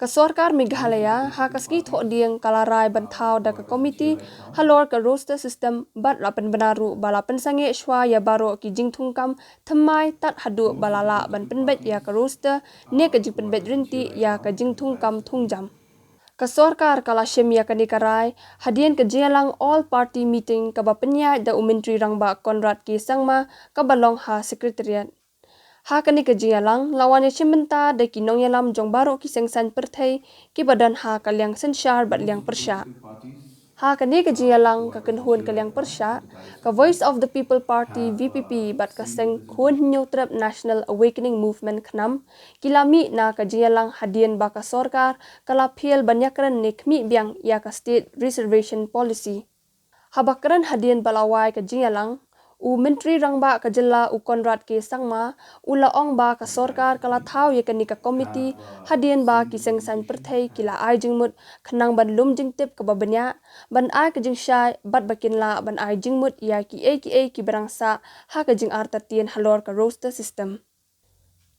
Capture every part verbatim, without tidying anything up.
Ka sorkar Meghalaya ha ka sngi Thohdieng ka la rai ban thaw da ka komiti halor ka roster system bad la pynbna ruh ba la pynsangeh shwa ïa baroh ki jingthungkam thymmai tad haduh ba la lah ban pynbeit ïa ka roster ne ka jingpynbeit rynti ïa ka jingthungkam thungjam. Ka sorkar ka la shim ïa kane ka rai hadien ka jingïalang all party meeting kaba pynïaid da u Myntri Rangbah Conrad K Sangma kaba long ha Secretariat. Ha kane ka jingïalang la wan ïashim bynta da ki nongïalam jong baroh ki seng saiñ pyrthei kiba don ha ka liang synshar bad liang pyrshah. Ha kane ka jingïalang ka kynhun ka liang pyrshah, ka Voice of the People Party V P P bad ka seng khun Hynñiewtrep National Awakening Movement KHNAM ki la mih na ka jingïalang hadien ba ka sorkar ka la phial ban ïakren ne khmih biang ïa ka State Reservation Policy. Haba kren hadien ba la wai ka jingïalang, u Myntri Rangbah ka jylla u Conrad K Sangma u la ong ba ka sorkar ka la thaw ïa kane ka komiti hadien ba ki seng saiñ pyrthei ki la ai jingmut khnang ban lum jingtip kaba bniah, ban ai ka jingshai bad ba kin lah ban ai jingmut ïa kiei kiei kiba rangsa ha ka jingartatien halor ka roster system.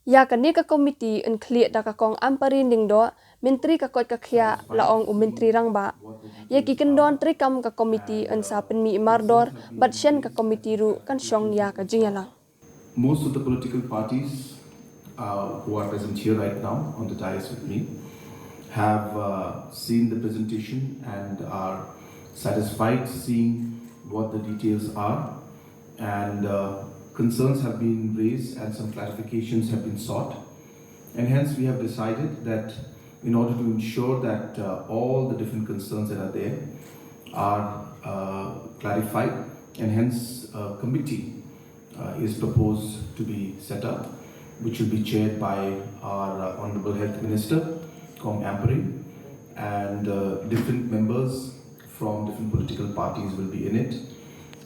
Ïa kane ka komiti yn khlieh da ka Kong Ampareen Lyngdoh, Myntri ka koit ka khiah, la ong u Myntri Rangbah. Ïa ki kyndon treikam ka komiti yn sa pynmih mardor bad shen ka komiti ruh kan shong ïa ka jingïalang. Most of the political parties uh, who are present here right now on the dais with me have uh, seen the presentation and are satisfied seeing what the details are. And uh, concerns have been raised and some clarifications have been sought. And hence, we have decided that in order to ensure that uh, all the different concerns that are there are uh, clarified, and hence a committee uh, is proposed to be set up, which will be chaired by our uh, Honorable Health Minister, Kong Ampareen, and uh, different members from different political parties will be in it,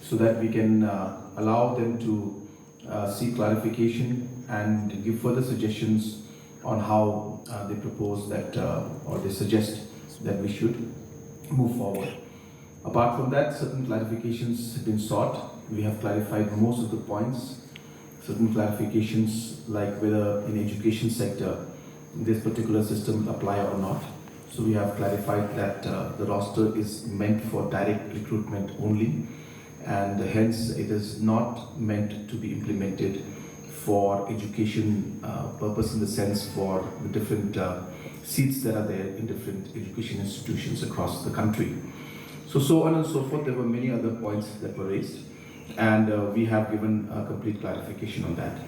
so that we can uh, allow them to uh, seek clarification and give further suggestions on how uh, they propose that uh, or they suggest that we should move forward. Apart from that, certain clarifications have been sought. We have clarified most of the points. Certain clarifications, like whether in education sector this particular system will apply or not. So we have clarified that uh, the roster is meant for direct recruitment only, and hence it is not meant to be implemented for education uh, purpose, in the sense for the different uh, seats that are there in different education institutions across the country. So, so on and so forth. There were many other points that were raised, and uh, we have given a complete clarification on that.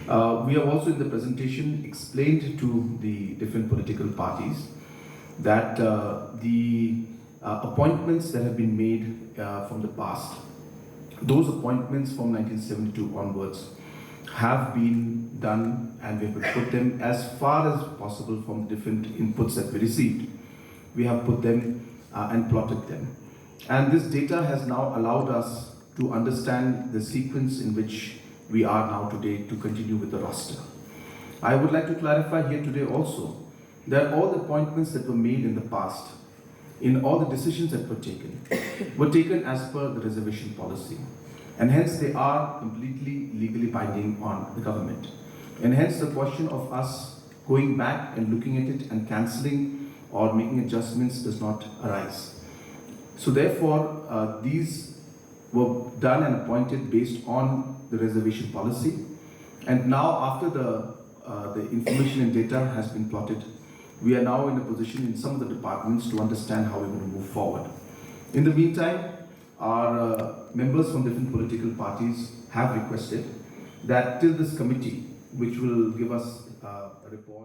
Uh, we have also in the presentation explained to the different political parties that uh, the uh, appointments that have been made uh, from the past, those appointments from nineteen seventy-two onwards have been done, and we have put them as far as possible from the different inputs that we received. We have put them uh, and plotted them. And this data has now allowed us to understand the sequence in which we are now today to continue with the roster. I would like to clarify here today also that all the appointments that were made in the past, in all the decisions that were taken, were taken as per the reservation policy. And hence they are completely legally binding on the government. And hence the question of us going back and looking at it and cancelling or making adjustments does not arise. So therefore, uh, these were done and appointed based on the reservation policy. And now, after the, uh, the information and data has been plotted, we are now in a position in some of the departments to understand how we want to move forward. In the meantime, our uh, members from different political parties have requested that till this committee, which will give us uh, a report.